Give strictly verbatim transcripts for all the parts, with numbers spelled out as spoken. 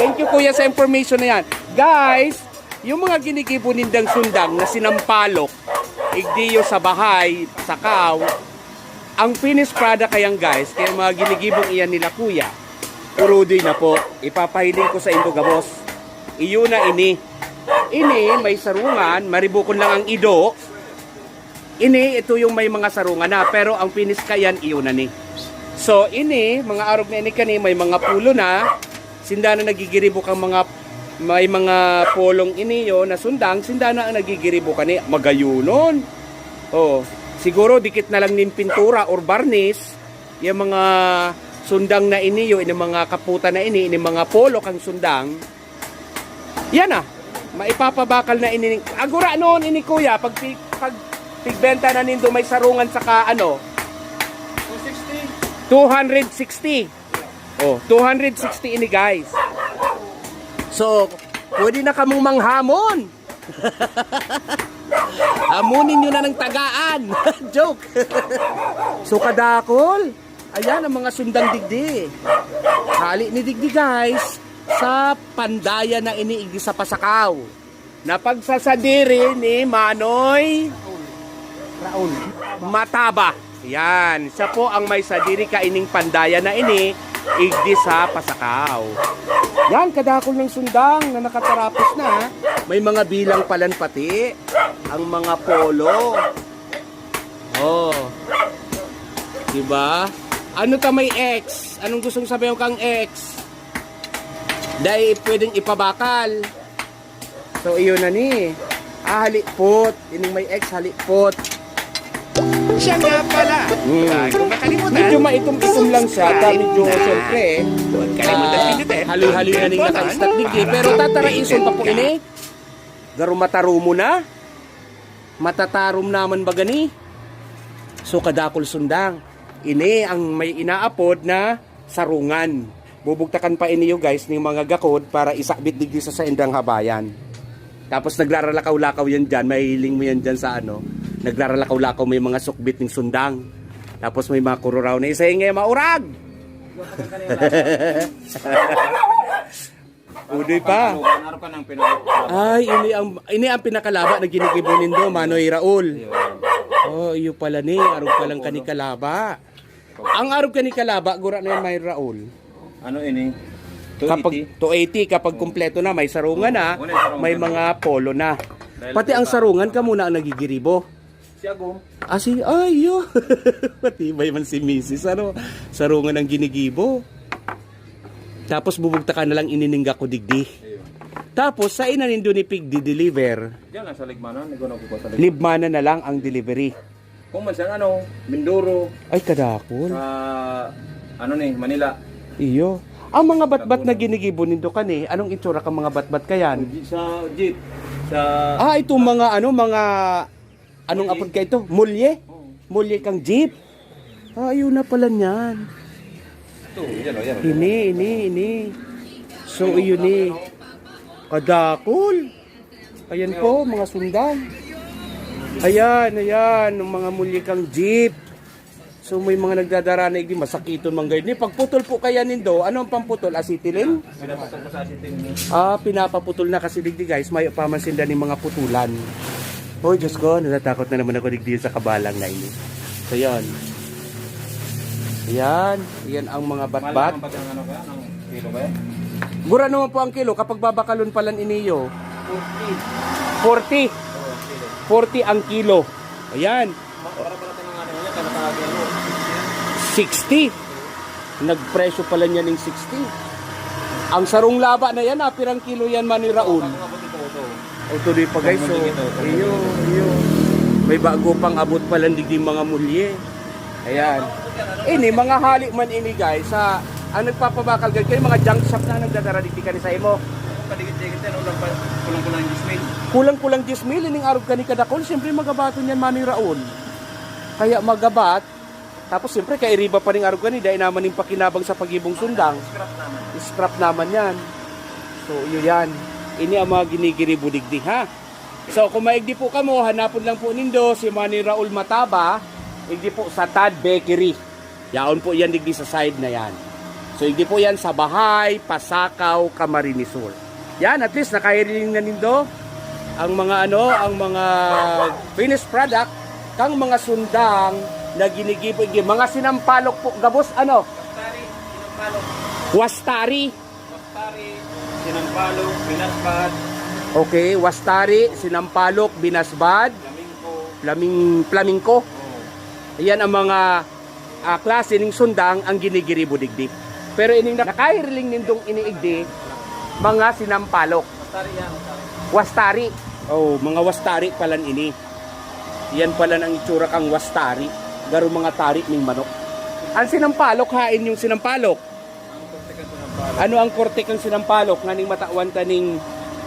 Thank you, kuya, sa information na yan. Guys, yung mga ginigibo nindang sundang na sinampalok, igdiyo sa bahay, sakaw, ang finished product kayan, guys, kaya mga ginigibong iyan nila kuya, urudoy na po. Ipapahiling ko sa indo gabos. Iyo na ini. Ini, may sarungan, maribukon lang ang ido. Ini, ito yung may mga sarungan na, pero ang finish kayan, iyo na ni. So, ini, mga arog na ini kani, may mga pulo na, sinda na nagigiribok ang mga, may mga polong ini yo na sundang, sinda na ang nagigiribok kani, magayunon. Oh, siguro dikit na lang nin pintura or barnis, yung mga sundang na ini yo, ini mga kaputa na ini, ini mga polo kang sundang, yan ah. Maipapabakal na ini. Agura noon ini, kuya, pag, pi- pag pigbenta na nindo may sarungan saka ano, two sixty. Two hundred sixty. Oh, two hundred sixty ini, guys. So, pwede na kamong manghamon. Hamunin nyo na ng tagaan. Joke. So, kadakol. Ayan ang mga sundang digdi. Hali ni digdi, guys, sa pandaya na ini, igdi sa Pasakaw, na pagsasadiri ni Manoy Raul Mataba. Yan, siya po ang may sadiri kaining pandaya na ini, igdi sa Pasakaw. Yan, kadakol ng sundang na nakatarapos na. May mga bilang palan pati ang mga polo. Oh. Diba? Ano ta may X? Anong gustong sabihin kang X? Dahil pwedeng ipabakal. So, iyon na ni. Ah, halipot. Ining may X, halipot. Siya nga pala. Hmm. Bago makalimutan, medyo maitom-itom lang siya. Subscribe Medyo, na. Siyempre, eh. Huwag kalimutan ah, pindutin haloy-haloy na ning naka-stack digdi. Pero tataraison pa po ini. Garo matarumo na. Matatarom naman ba gani? So, kadakol sundang. Ini ang may inaapod na sarungan. Bubugtakan pa iniyo, guys, ning mga gakod para isakbit digdi sa saindang habayan. Tapos nagraralakaw-lakaw yan dyan. Mahihiling mo yan dyan sa ano. Nagraralakaw-lakaw, may mga sukbit ning sundang. Tapos may mga kururaw na isa yung maurag. Udoy pa. Ano ka nang pinag- Ay, ini ang, ini ang pinakalaba na ginigibo nindo, Manoy Raul. Ayun. Oh, iyo pala ni, arog pa lang kani kalaba. Ang arog kani kalaba, gura na yan, Manoy Raul. Ano ini? Kapag two eighty. Two eighty, kapag kumpleto na, may sarungan na, Oo, wala yung sarungan may na. Mga polo na. Dahil Pati ang iba, sarungan, kamo na ang nagigiribo. Si Agom. Ah, si, ay, yo. Matibay man si misis, ano? Sarungan ang ginigibo. Tapos bubugtakan na lang ininingga ko digdi. Ayun. Tapos, sa inanin doon ni Pig di-deliver, Diyan lang sa Ligmanan, hindi ko nakukuha sa Ligmanan. Libmanan na lang ang delivery. Kung man siyang ano, Mindoro, Ay, kadakol. Sa, ano ni, Manila. Iyo. Ang mga batbat na Laguna. Ginigibo nindo kani, anong itsura ka mga batbat kayan? Sa jeep, sa Ah, itong mga ano, mga Anong Mulye. Apod ka ito? Mulye? Oo. Mulye kang jeep? Ah, ayun na pala niyan. Ito, yan o, yan o. Ini, ini, ini. So, Ayun, iyon ni. Ano, ano? Kadakol. Ayan po, mga sundang. Ayan, ayan, ang mga mulye kang jeep. So, may mga nagdadara na igdi, masakiton man gayon. Ni, pagputol po kaya nindo, ano ang pamputol? Acetylene? Pinapatong ko sa asin din. Ah, pinapaputol na kasi digdi, guys, mayo pa man sinda ni mga putulan. Oh, Diyos ko, natatakot na naman ako digdi sa kabalang na ini. So, yan. Yan. Yan ang mga Mahal batbat. Naman ba ang ano kaya? Ang kilo kaya? Gura naman po ang kilo kapag babakalon palan iniyo. Forty. Forty. Oo, kilo. Forty ang kilo. Ayan. Ma-, para pala ito ng ano, yan, talaga, ano. Sixty. Nagpresyo pala niya ning sixty. Ang sarong laba na yan, ah, pirang kilo yan, Manoy Raul? Ang abot ito, ito. O, tuloy pa, guys. Ang So, mulye ito, ito. Iyo, iyo. May bago pang abot pala digdi mga mulye. Ayan. Ini, mga hali man ini, guys. Sa, ang nagpapabakal, guys, kayo mga junk shop na nagdadara digdi kani sa imo. Paligid-ligid yan, kulang pa, kulang-kulang diyes mil. Kulang-kulang diyes mil, ining arog kani kadakol. Siyempre, magabaton yan, Manoy Raul. Kaya magabat. Tapos, siyempre, kairiba pa ning arog kani, dai naman ning pakinabang sa pagibong sundang. Scrap naman. Scrap naman yan. So, iyo yan. Ini ang mga ginigiribo digdi, ha? So, kung maigdi po kamo, hanapon lang po nindo si Manoy Raul Mataba, igdi po sa Tad Bakery. Yaon po yan, digdi sa side na yan. So, igdi po yan sa Bahay, Pasacao, Camarines Sur. Yan, at least nakahiriling na nindo ang mga ano, ang mga finished product kang mga sundang na ginigibo igdi. Mga sinampalok po, gabos ano? Wastari, sinampalok. Wastari. Wastari, sinampalok, binasbad. Okay, wastari, sinampalok, binasbad, Flamingo. Flaming-, flamingo. Oh. Yan ang mga ah, klase ning sundang ang ginigiribo digdi. Pero ining na-, nakahiriling nindong iniigdi, mga sinampalok. Wastari yan, wastari. Wastari. Oh, mga wastari palan ini. Yan palan ang itsura kang wastari. Garo mga tari ning manok. Ang sinampalok, hain yung sinampalok. Ang korte kan sinampalok. Ano ang korte kang sinampalok? Nganing matawan ta ning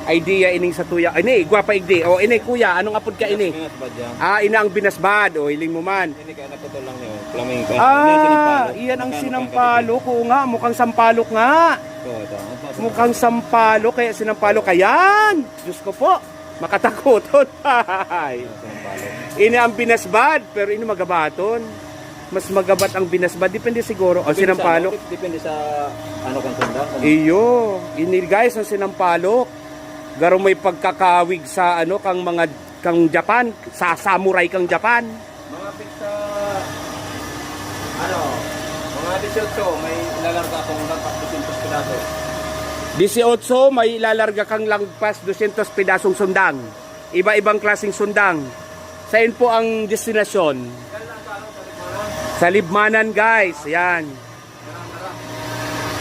idea ining sa tuya. Ini, gwapa igdi. O, ini, kuya, anong apod ka ini? Binasbad yan. Ah, ina ang binasbad. O, hiling mo man. Ini kaya naputol lang niyo. Flamingo. Ini ang Ah, sinampalok. Iyan ang Magkano sinampalok. Oo nga, mukhang sampalok nga. Ito, ito. Mukhang sampalok, kaya sinampalok. Ayan! Diyos ko po, makatakoton. Ay. Sinampalok. Ini ang binasbad, pero ini magabaton. Mas magabat ang binasbad. Depende siguro. O, Depende sa sinampalok. Ano, dep-, depende sa ano kang sundang. Kung Iyo. Ini, guys, ang sinampalok. Garo may pagkakawig sa ano, kang mga, kang Japan, sa samurai kang Japan. Mga pizza, ano, mga dieciocho, may ilalarga akong lampas dosyentos pedaso. Dieciocho, may ilalarga kang lampas dosyentos pedasong sundang. Iba-ibang klaseng sundang. Sain po ang destinasyon? Sa Libmanan, guys. Yan.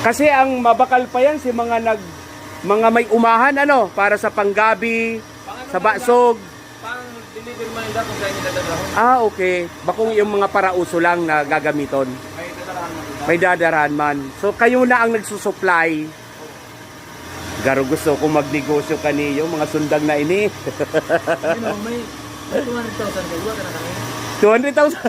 Kasi ang mabakal pa yan si mga nag-, mga may umahan, ano, para sa panggabi, sa basog. Pang deliver man nila kung saan nila dadalahon. Ah, okay. Bakong yung mga parauso lang na gagamiton. May dadarahan man nila. May dadarahan man. So, kayo na ang nagsusupply. Garo gusto ko magnegosyo kaniyo, mga sundang na ini. Ano, may two hundred thousand ka, iwa ka na kami. Two hundred thousand?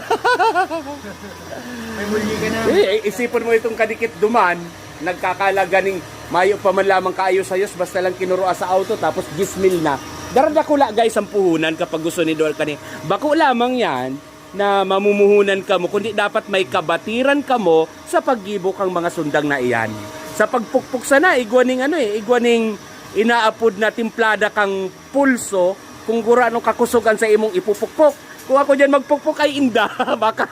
May bulyi ka na. Eh, eh, isipon mo itong kadikit duman, nagkakalaga ning mayo pa man lamang kaayos-ayos, basta lang kinurua sa auto, tapos gismil na. Daradakula, guys, ang puhunan kapag gusto ni Dol kani. Bako lamang yan na mamumuhunan kamo, kundi dapat may kabatiran kamo sa paggibo kang mga sundang na iyan. Sa pagpukpok sana, igwa ning ano eh, igwa ning inaapod na timplada kang pulso, kung gurano kakusogan sa imong ipupukpok. Kung ako diyan magpukpok ay inda, baka.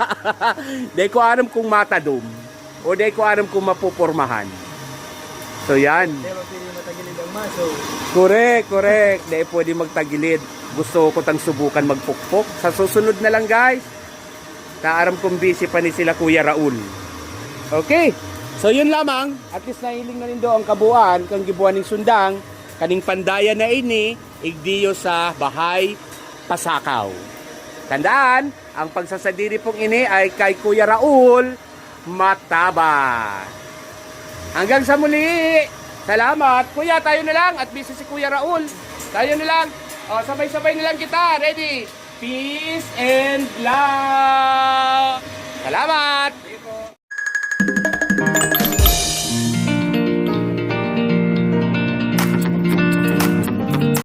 Dai ko aram kung matadom. O dai ko aram kung mapupormahan. So yan. Pero pili matagilid ang maso. Correct, correct. Dai pwede magtagilid. Gusto ko tang subukan magpukpok. Sa susunod na lang, guys. Ta aram kong busy pa ni sila Kuya Raul. Okay. So yun lamang. At least nahiling na nindo ang kabuuan kang gibuan ning sundang kaning pandayan na ini, igdiyo sa Bahay, Pasacao. Tandaan, ang pagsasadiri pong ini ay kay Kuya Raul Mataba. Hanggang sa muli. Salamat. Kuya, tayo na lang at busy si Kuya Raul. Tayo na lang. O, sabay-sabay na lang kita. Ready? Peace and love. Salamat.